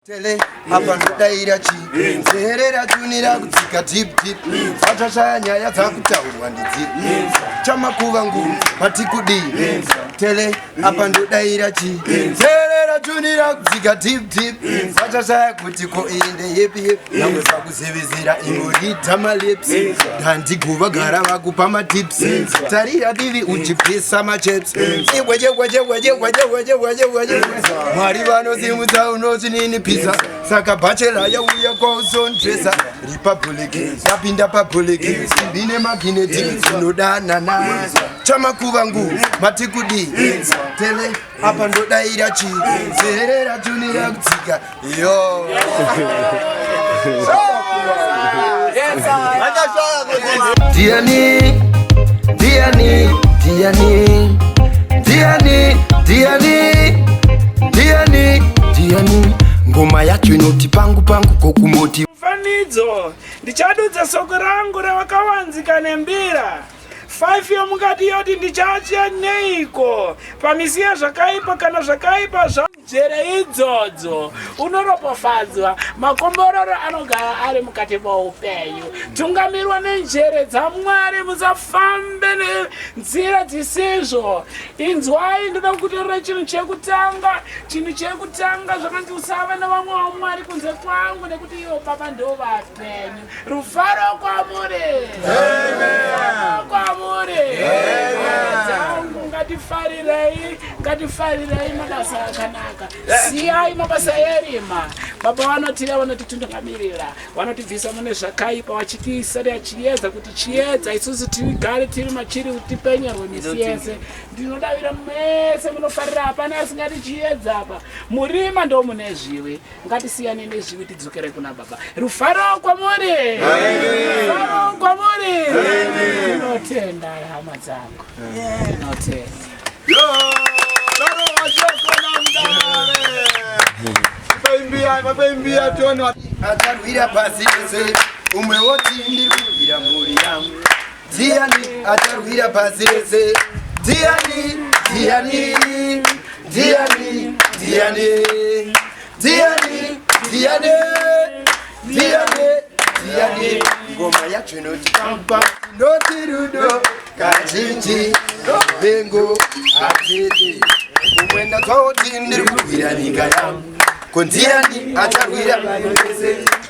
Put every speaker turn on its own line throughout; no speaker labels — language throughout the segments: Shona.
Tele apa ndodaira chi nzerera tunira kutsika deep deep vachashaya nyaya dzakutaurwa ndidzi chamakuva ngu mati kudii tele apa ndodaira chi nzerera tunira kutsika deep deep vachashaya kuti ko iyi ndeyepi yepi nyangwe pakuzevezera ingorida malips ndandigova gara vakupa matips tarira divi uchipisa macheps mwari vanosimudza unozvininipisa saka bhachela yauya kwausondresa republic yapinda public simbi nemagineti inodanana chamakuva ngu mati kudii tele apa ndodaira chii zerera tunira kutsika yo Ndiani, ndiani, ndiani, ndiani, ndiani, ndiani, ndiani. Ngoma yacho inoti pangu pangu kokumoti.
Mufanidzo, ndichadudza soko rangu ravakavanzika nembira. 5 yomukati yoti ndichatya neiko pamisi yezvakaipa kana zvakaipa zva Njere idzodzo unoropofadzwa, makomborero anogara ari mukati moupenyu. Tungamirwa nenjere dzaMwari, musafambe nenzira dzisizvo. Inzwai, ndoda kukutorera chinhu chekutanga. Chinhu chekutanga zvakanzi usava nevamwe vamwari kunze kwangu, nekuti ivo Baba ndivo vapenyu. Rufaro kwamuri. Rufaro kwamuri. Dzangu ngatifarirei, ngatifarirei mabasa akanaka. Siyai mabasa erima. Baba vanotida vanotitungamirira, vanotibvisa mune zvakaipa vachitiisa chiedza kuti chiedza isusu tigare tiri machiri kuti tipenyerwe misi yese. Ndinodavira mese munofarira hapana asingati chiedza apa. Murima ndo mune zviwi. Ngatisiyane nezvivi tidzokere kuna Baba. Rufaro kwamuri. Rufaro kwamuri. Ndinotenda hama dzangu. Ndinotenda.
Acharwira pasi rese umwe woti ndiri kurwira mhuri yangu ndiani acharwira pasi rese ndiani ndiani ndiani ndiani ndiani ndiani ndiani ndiani ngoma yacho inoti pampa inoti rudo kazhinji vengo hatidi umwe ndazvaoti ndiri kurwira nyika yangu ko ndiani acharwira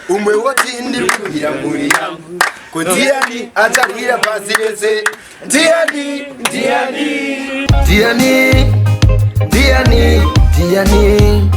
umwe woti ndiri kurwira mhuri yangu ko ndiani acharwira pasi rese ndiani ndiani ndiani ndiani ndiani.